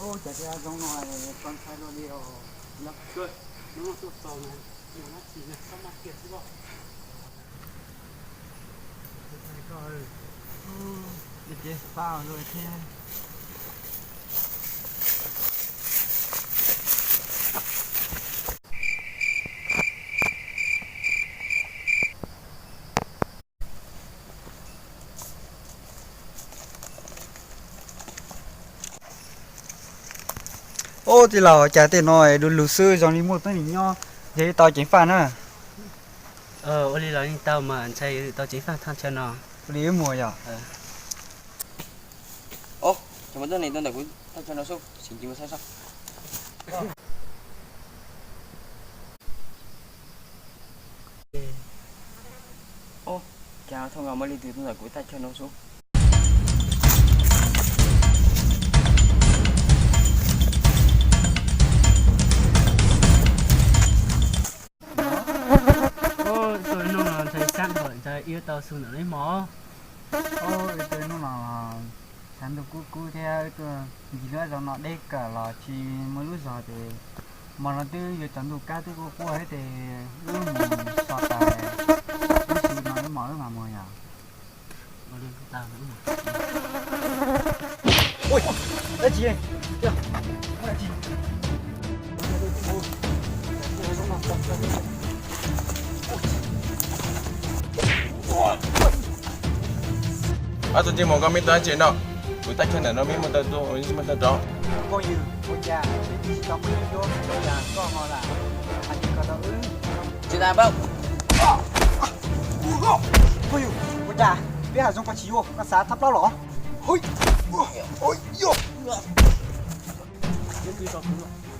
Ua cas zoo no, txaus ntshai luaj li os. Ces fab luaj thiab. Ub, tij laug, cas tej no du lug xwb, zoo li muaj teeb meem nyob, yog wb tau ceev faj na. Ua li los yeej tau mas, ntshai tau ceev faj thaj chaw no. Ua li wb mus yog. Ov, cov muaj tuab neeg tuaj ntawm kuv thaj chaw no xwb, sim ncig mus saib saib. Ov, cas thooj nkaus muaj leej twg tuaj ntawm kuv thaj chaw no xwb. Ub, tuaj ib hnub no ntshai sab npaum ntshai wb tau xu ntawm no ib hmo. Ub, wb tuaj ib hnub no los tshav ntuj kub kub thiab, wb tuaj ncig lub zos no deb kawg los tsis muaj lub zos ces hmo no twb yuav tsaus ntuj kab twb quaj quaj thiab ces wb mus so tas wb xu no wb mam wb mam mus yom. Ua li tau. Ui, dab tsi? Dab tsi? Ob tug ntsej muag, koj meb tuaj dab tsi no? Kuv thaj chaw ntawm no meb muaj tau tuaj, meb muaj tau rov. Phooj ywg, ua cas peb twb tsis tau muaj neeg yuav, ua cas koj ho lam hais li ko rau wb? Tsis tas paub. Phooj ywg, ua cas peb hais zoo koj tsis yuav, koj xav thab plaub los?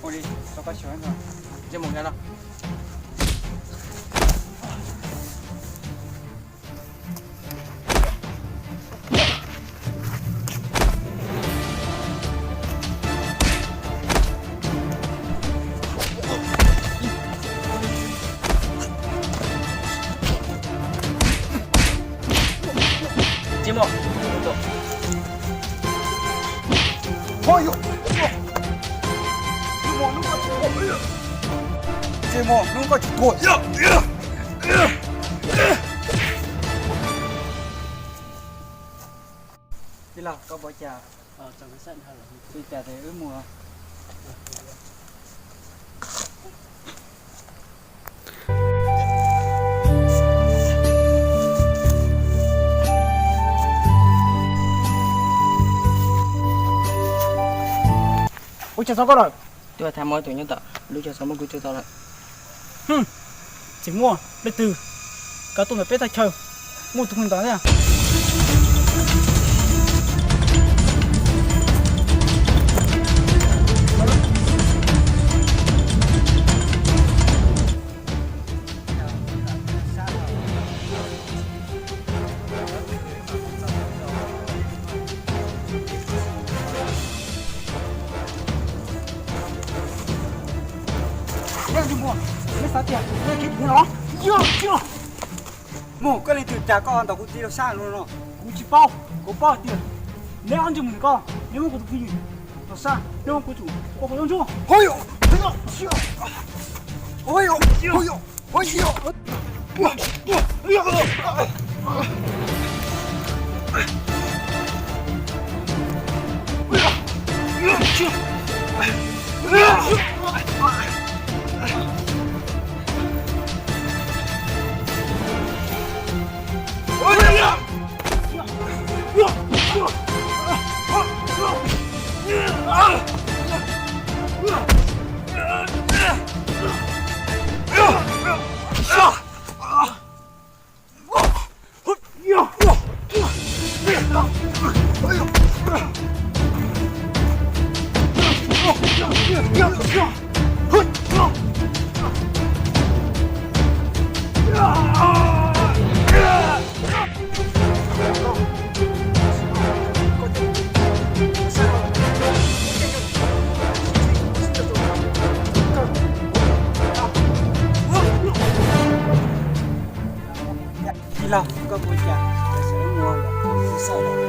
Ua li, tso koj xyuas no. Ntsej muag nqa no. Ntsej muag. Oj yog, ntsej muag hnub koj tsis tuag. Tij laug, koj puas cas? Tij cas tes wb mus. Ua cas txog koj lawm? Twb tham muaj tus nyob tom lub chaw xov muab kuv tso tau lawm. Tsis muaj leej twg, koj tuaj ntawm peb thaj chaw, muaj tus ntawd thiab. Neb ua ntsuj muag, neb xav tias neb kev dim los? Yog, yog. Muag, koj leej twg cas koj ntaus kuv tij laug sab luaj no? Kuv tsis paub, kuv paub hais tias neb ob ntsuj muag ntawm koj, neb muab kuv tus phooj ywg los sab, neb muab kuv tsum ua kuv tus ntsuj. Tij laug, koj puas cas? Sawv mus los kuv xav lawm.